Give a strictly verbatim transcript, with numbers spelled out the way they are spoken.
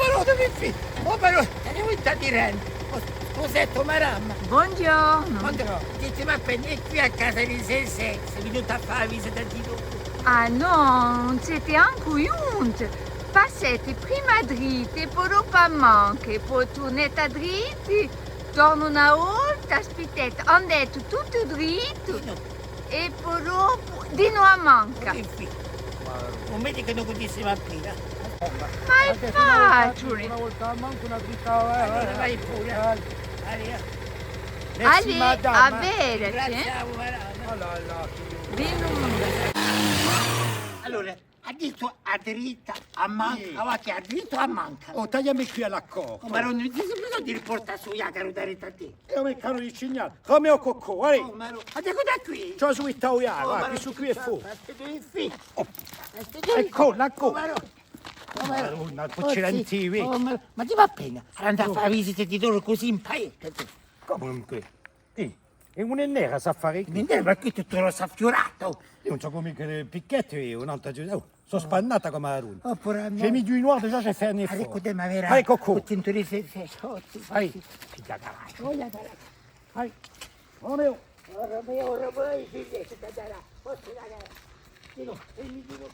Però, duv'è fì? Oh, però, t'aviu vintu à dì. Oh, scusate, madama. Bonghjornu. Bonghjornu. Dite, ma appena, hè quì a casa di Zezè, sè venuta à fà a visita di dopu? Ah nò, ùn site ancu ghjunti. Passate prima dritti, è po dopu à manca, è po turnate à dritti, torna una volta, aspittate, andate tuttu drittu. È po dopu, dinò à manca. Infine, un medicu ùn cunnisce appena. Ma hè faciule. Una volta à manca, una dritta, eh, allora, eh, vai pure. Dai. Allez, à vedeci, eh. Ringraziamu, madama. Dinò. Allora, hà dettu à dritta, à manca, avà chì hà dettu à manca. Oh, tagliami quì à l'accordu. Oh, ma ùn ci hè bisognu di riportà sù Iacaru daretu à tè. È u meccanu di cignà. Come u cucù, eh! Oh, ma nò, ma eccu da quì! Ciò, subitu, oh, va, ma nò, quessu quì hè fu. Ma site fì. Oh. Ma site fì. Eccu, eccu. Oh, ma nò. Oh, ma nò. Madonna, po ci renti, vedi. Oh, ma, ma ti và appena? Allora andà à fà a visita di dopu cusì in paese. Cumu in paese? Eh, è ùn hè nera, s'affare quì? Ùn hè nera, ma quì tuttu rossu affiuratu. Eiu ùn sò cumu chì picchetti, eiu, ùn aghju. Oh. Sò spannata cum'è a luna. Oh, puru à mè. J'ai mis du noir déjà, j'ai fait un effort. Allez, eccu, ma vera. Allez, cucù. Allez. Fighja d'altru. Allez. Romeo. Oh, Romeo, Romeo, sì, sì, sì, dai, dai, dai. Forza, dai, dai. Dì nò, dì nò.